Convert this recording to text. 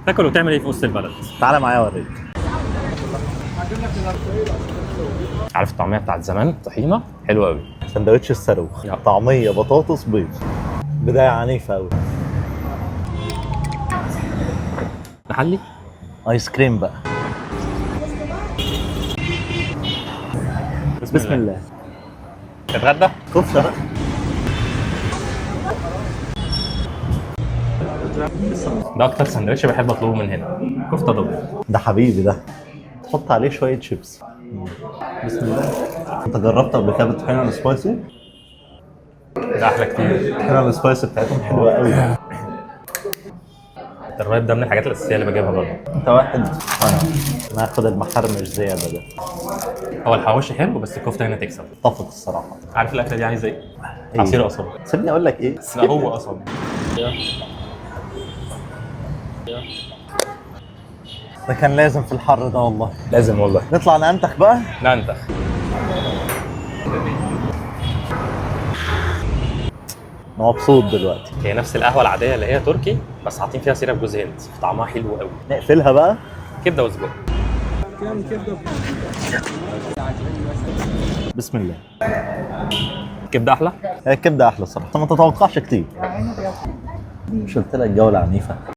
تاكل وتعمل ايه في وسط البلد؟ تعالى معايا اوريك. عارف الطعمية بتاعت زمان؟ طحينه حلوة قوي. سندوتش الصاروخ. يلا. طعميه بطاطس بيض. بداية عنيفة قوي. محلي ايس كريم بقى. بسم الله. تتغدى؟ كفته بقى. ده اكتر سندوتش بحب اطلبه من هنا، كفته double. ده حبيبي ده. تحط عليه شوية شيبس. بسم الله. انت جربت قبل كده بالطحينه ال spicy؟ ده احلى كتير. الطحينه ال spicy بتاعتهم حلوة قوي. الرايب ده من الحاجات الاساسية اللي بجيبها برضه. انت واحد وانا واحد. انا هاخد المحرمش زيادة ده. هو الحواوشي حلو بس الكفتة هنا تكسب. اتفق الصراحة. عارف الاكلة دي عايزه ايه؟ إيه؟ عصير قصب. سيبني اقول لك ايه. لا هو قصب. ده كان لازم في الحر ده والله. لازم والله. نطلع ننتخ بقى. ننتخ. انا مبسوط دلوقتي. هي نفس القهوة العادية اللي هي تركي بس حاطين فيها syrup جوز هند، طعمها حلو قوي. نقفلها بقى. كبده وسجق. بسم الله. كبده احلى؟ هي الكبده احلى الصراحة، ما تتوقعش كتير. مش قلت لك جولة عنيفة؟